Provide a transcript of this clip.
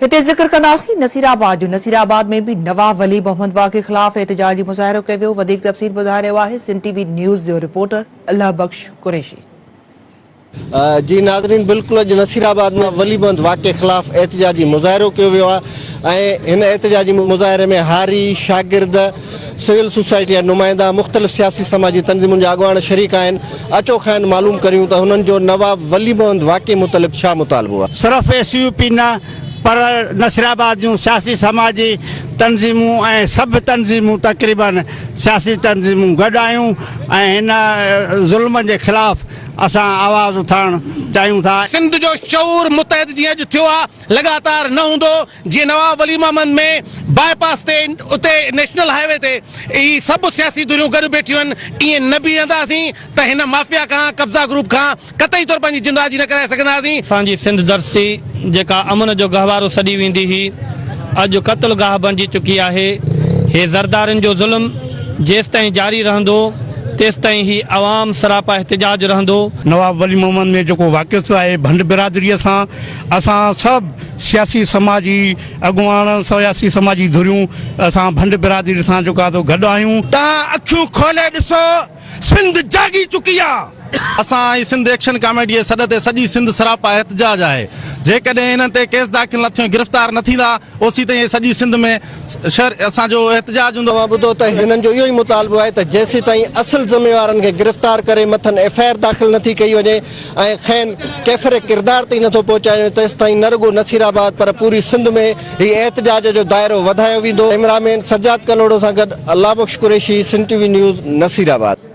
هتي ذڪر ڪنداسين نصيرآباد جو، نصيرآباد ۾ به نواب ولي محمد واقعي خلاف احتجاجي مظاهرو ڪيو ويو، وڌيڪ تفصيل ٻڌائي رهيو آهي سنڌ ٽي وي نيوز جو رپورٽر الله بخش قريشي. جي ناظرين بلڪل اڄ نصيرآباد ۾ ولي محمد واقعي خلاف احتجاجي مظاهرو ڪيو ويو آهي ۽ هن احتجاجي مظاهري ۾ هاري، شاگرد، سول سوسائٽي جا نمائندا، مختلف سياسي سماجي تنظيمن جا اڳواڻ شريڪ آهن، اچو کانئن معلوم ڪريون ته هنن جو نواب ولي محمد واقعي متعلق ڇا مطالبو آهي. صرف ايس يو پي نه پر نصيرآباد جون سياسي سماجي تنظيمون ۽ سڀ تنظيمون تقريبن سياسي تنظيمون گڏ آهيون ۽ هن ظلم جي خلاف اسان آواز اٿارڻ چاهيون ٿا. سنڌ جو شعور متحد جيئن اڄ ٿيو آ لڳاتار نه هوندو جيئن نواب ولي محمد ۾ باء پاس تي اتي نيشنل هاء وي تي هي سڀ سياسي ڌريون گڏ بيٺيون آهن ائين نه بيهنداسين ته هن مافيا کان قبضا گروپ کان قطعي طور پنهنجي جند آجي نه ڪرائي سگهنداسين. اسان جي سنڌ درسي جيڪا امن جو گهوارو سڏي ويندي هئي اڄ قتل گاهه بڻجي چڪي آهي. هي زردارين جو ظلم جيستائين جاري رهندو تيستائين هي عوام سراپا احتجاج رهندو. نواب ولي محمد ۾ جيڪو واقعو ٿيو آهي ڀنڊ برادري سان اسان سڀ سياسي سماجي اڳواڻ سياسي سماجي ڌريون اسان ڀنڊ برادري سان جيڪو آهي سو گڏ آهيون. توهان اکيون کولي ڏسو سنڌ جاڳي چڪي آ. اسان ۽ سنڌ ايڪشن ڪاميٽي جي سڏ تي سڄي سنڌ سراپا احتجاج آهي جيڪڏهن انهن تي ڪيس داخل نه ٿيو ۽ گرفتار نه ٿيندا اوسيتائين سڄي سنڌ ۾ شهر اسان جو احتجاج هوندو. اوهان ٻڌو ته هنن جو اهو ئي مطالبو آهي ته جيسيتائين اصل ذميوارن کي گرفتار ڪري مٿن ايف I R داخل نه ٿي ڪئي وڃي ۽ کين ڪيفر ڪردار تائين نه ٿو پهچايو وڃي تيستائين نه رڳو نصير آباد پر پوري سنڌ ۾ هي احتجاج جو دائرو وڌايو ويندو. ڪئميرا مين سجاد ڪلهوڙو سان گڏ Allah Bakhsh Qureshi, Sindh T V news, Nasirabad.